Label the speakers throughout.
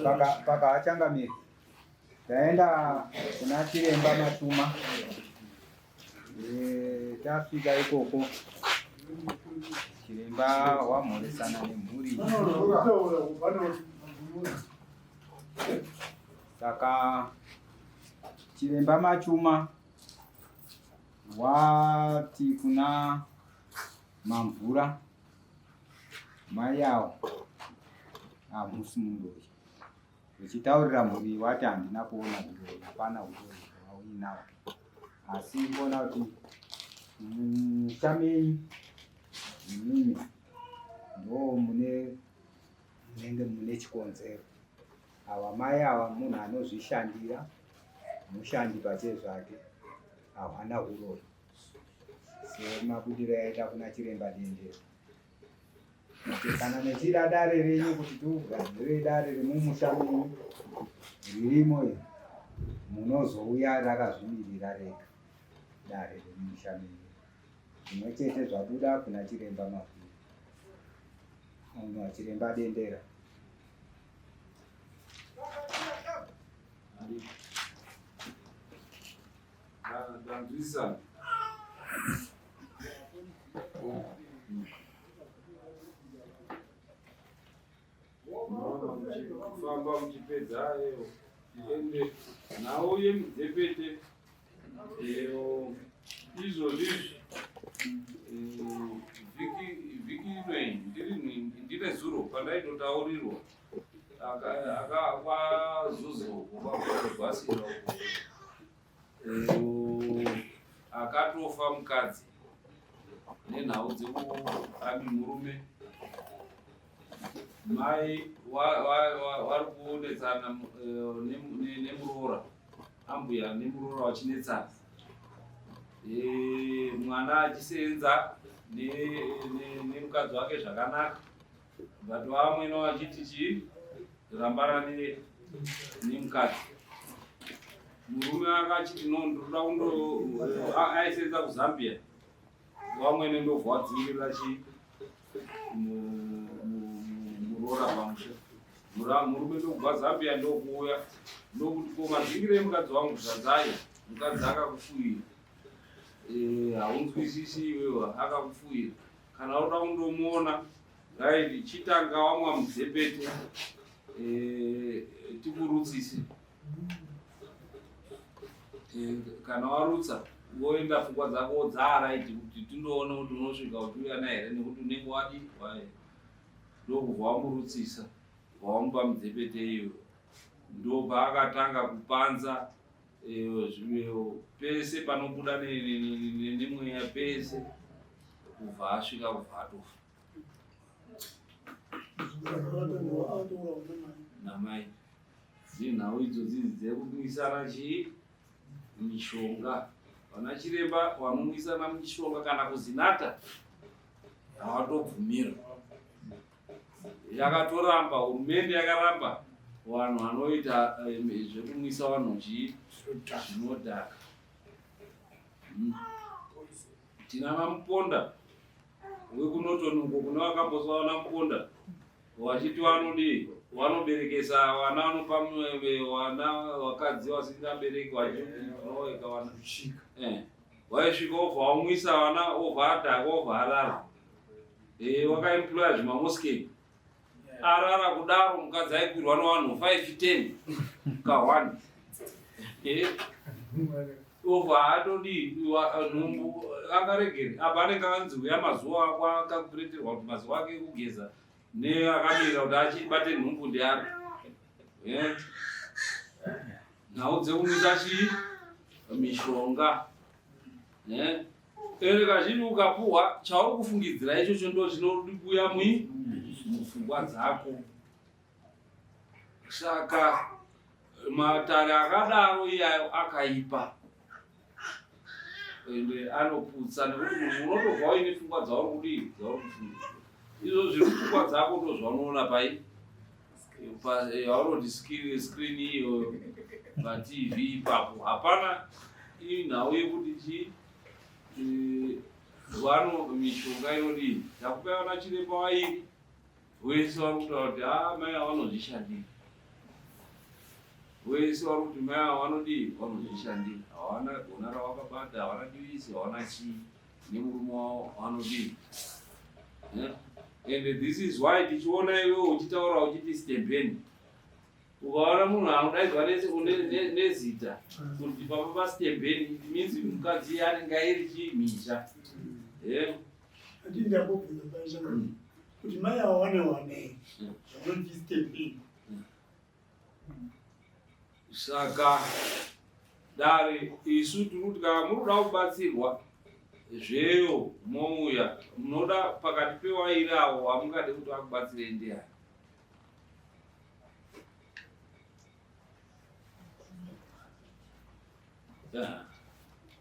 Speaker 1: Paka achangamire. Taenda kuna chiremba Matuma. E, tasvika ikoko chiremba wamhoresana nemhuri. Saka chiremba Machuma wati kuna Mamvura mai awo hamusi muroyi uchitaurira mhuri wati handina kuona huroyi hapana huroyi hwauinawo asi kuona kuti musha menyu imimi ndo mune munenge mune chikonzero ava mai ava munhu anozvishandira mushandi pachezvake havana huroyi semabudiro yaita kuna chiremba dendera kana mechida dare renyu kuti tiugadzire dare remumusha menyu ririmo iri munozouya rakazvimirira rega dare remumusha menyu zvimwe chete zvabuda kuna chiremba mavhiri chiremba dendera.
Speaker 2: Ndanzwisisa. Famba muchipedza ayo ende nhau yemidzepete eyo izvozvi izvi vhiki vhiki inoyi ndiri ndine zuro pandaitotaurirwa akakwazuza uko kwakwasira uko akatofa mukadzi nenhau dzekuami murume mai vari kunetsana eh, nemuroora ambuya nemuroora vachinetsana eh, mwana achisenza nemukadzi wake zvakanaka but vamwene vachiti chii rambana nemukadzi murume akachiti no ndinoda kundo aisenza kuzambia vamwene ndobva wadzingirira chii muroora pamusha murume ndokubva zambia ndokuuya ndokuti ko madzingire emukadzi wangu zvadzai mukadzi akakufuira eh, haunzwisisi iwewe akakufuira kana uda kundomuona right chitanga wamwa mudzepete eh, tikurutsise eh, kana warutsa woenda pfungwa dzako dzaaraiti kuti tindoona kuti unosvika uchiuya naye here nekuti unenge wadi waye ndokubva wamurutsisa wamupa mudzepete iyo ndopaakatanga kupanza eh, pese panobuda nemweya pese kubva asvika kubva atofa namai dzinhau idzo dzidzi dzekumwisana chii mishonga vana chiremba vanomwisana mishonga kana kuzinata havatobvumira yakatoramba hurumende yakaramba vanhu vanoita zvekumwisa vanhu chii zvinodhaka hmm. Tina vamuponda wekuNorton uko kune vakamboswa vana muponda vachiti vanodii vanoberekesa vana vanopa vana vakadzi vasingabereki vachinoeka vana eh, vaisvika obva vamwisa vana obva adhaka obva arara eh, wakaemploya zvimamoskei arara kudaro mukadzi aikwirwa nevanhu 5 10 ka 1 eh. Ova haatodii nhumbu angaregere apa anenge anzi uya mazuva ako akakureterwa kuti mazuva ake ekugeza neakamirira kuti achibate nhumbu ndeapi eh. Nhau dzekumisa chii mishonga eh. Ende kazhinji ukapuhwa chauri kufungidzira ichocho ndo chinokuya mui mupfungwa dzako saka matare akadaro iyayo akaipa ende anoputsa nekuti munhu unotobva uine pfungwa dzauri kudii dzauri kufungidzira izvo zviri pfungwa dzako ndo zvaunoona pai yaunoti screen iyoyo patv ipapo hapana inhau yekuti chii eh, vano mishonga inodii takupai vana chiremba vairi wese vari kutaura kuti haa ah, mai ava vanozvishandira. Wese vari kuti mai ava vanodii? Vanozvishandira, hawana gona ravakabata, havana divisi, havana chii nemurume wavo vanodii? Eh? And this is why tichiona iwewe uchitaura uchiti stembeni. Ukaona munhu anodaidzwa nezita kuti papa pastembeni, it means mukadzi anenge airi chii mhizha. Eh?
Speaker 3: Ndakubvunza paisha kuti mai ava wane wanei zvanoti stembeni.
Speaker 2: Saka dare isu tiri kuti kana muri kuda kubatsirwa zveyo mouya, munoda pakati pewairi avo wamungade kuti vakubatsirei ndiani?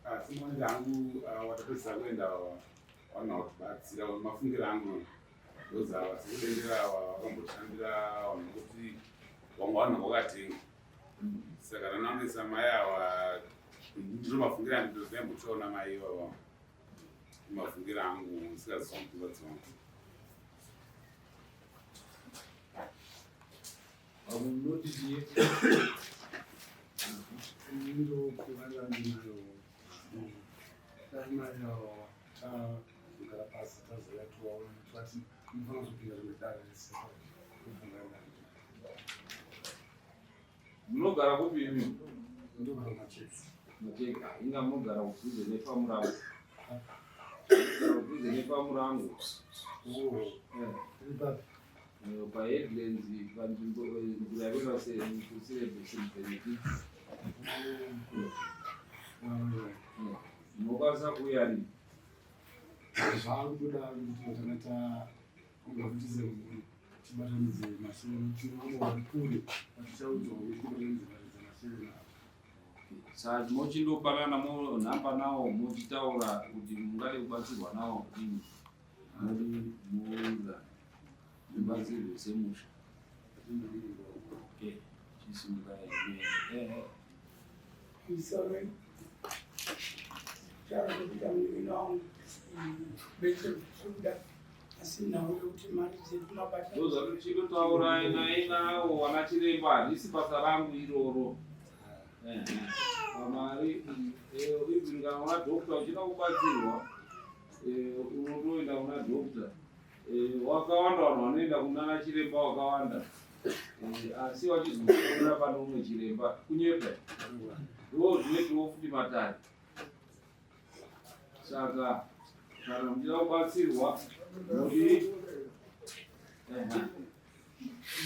Speaker 4: Asi maonero angu, watapedzisa kuenda vanhu vakubatsira, mafungiro angu ndoza vasikudendera vakamboshandira vanhu kuti vamwe vanhu vakatenga, saka ranamisa mai ava ndiro mafungiro angu, ndozvaimbotiona mai ivava, mafungiro angu ndisingazivi kubatsira.
Speaker 2: Vamwe munoti chii?
Speaker 5: Ndokuvana ndinayo dai mai ava tagara pasi tazoya tiwaona twati mufanira kuzopinda rimwe dare rese kubvunga.
Speaker 2: Munogara kupi imi?
Speaker 5: Ndogara Machesi.
Speaker 2: Macheka, inga munogara kudhuze nepamurango. Munogara kudhuze nepamurango.
Speaker 5: Iri papi?
Speaker 2: PaHeadlands, panzvimbo nzira yekuenda kuSirebe St Benedict. Munokwanisa kuuya rini?
Speaker 5: Zvaakutoda kuti tanga taungafutise mhuri, tibatanidze masoro, tinoona vari kure vatichaudzwa kuti tibatanidze varidza masoro avo.
Speaker 2: Saka mochindopanana nhamba nawo, mochitaura kuti mungade kubatsirwa nawo kudini, mowirirana mubatsirwe semusha. Okay, chisimukai. Ehe.
Speaker 3: Sorry. Chakuita munin'ina wangu bese kusuda, asi nhau yekuti mari dzedu mabata.
Speaker 2: Ndozvatichitotaura naye nawo vana chiremba, handisi basa rangu iroro. Ehe. Pamari, even kana una doctor uchida kubatsirwa, unotoenda kuna doctor. Wakawanda vanhu vanoenda kunana chiremba wakawanda, asi vachizoona pane umwe chiremba kunyepa, ndo zvinoitiwo futi matare. Saka kana muchida kubatsirwa mudi. Ehe.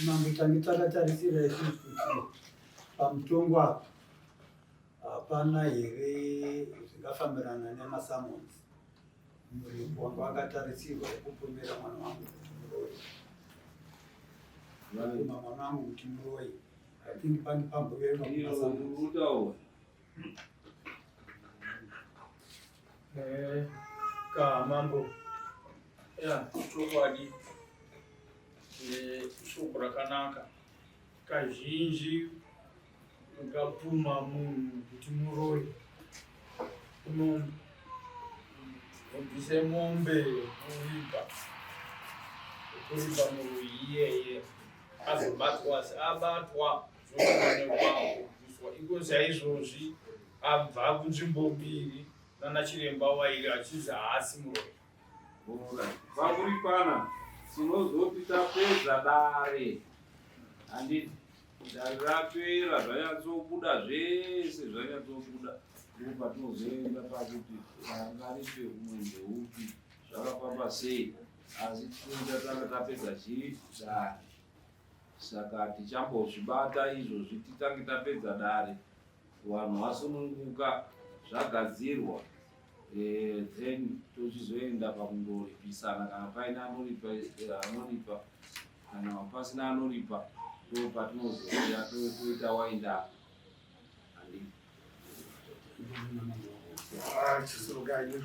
Speaker 6: Mambo, tange takatarisira isusu kuti pamutongo apa hapana here zvingafambirana nemasummons, muripo wanga wakatarisirwa wekupomera mwana wangu kuti muroyi, kuma mwana wangu kuti muroyi. I think pane pamboverwa
Speaker 2: Iyo
Speaker 6: mumasummons.
Speaker 2: Utaura.
Speaker 7: Ka mambo, ya chokwadi, shoko rakanaka. Kazhinji ukapuma munhu kuti muroyi, unobvise mombe kuripa, kuripa muroyi iyeye azobatwa, asi abatwa zvoonekwa kubviswa iko. Saizvozvi abva kunzvimbo mbiri nana chiremba wairi achizi haasi muroyi.
Speaker 2: Alright. Pakuripana tinozoti tapedza dare, handiti? Dare rapera, zvanyatsobuda zvese, zvanyatsobuda, ndipo patinozoenda pakuti angaripe umwe ndeupi, zvakafamba sei. Asi tinoita tanga tapedza chii? Dare. Saka tichambozvibata izvozvi, titange tapedza dare, vanhu vasununguka, zvagadzirwa, then tochizoenda pakundoripisana kana paine anoripa, anoripa, kana pasina anoripa ndo patinozouya toita wainda, handiti?
Speaker 5: Chisokanyi.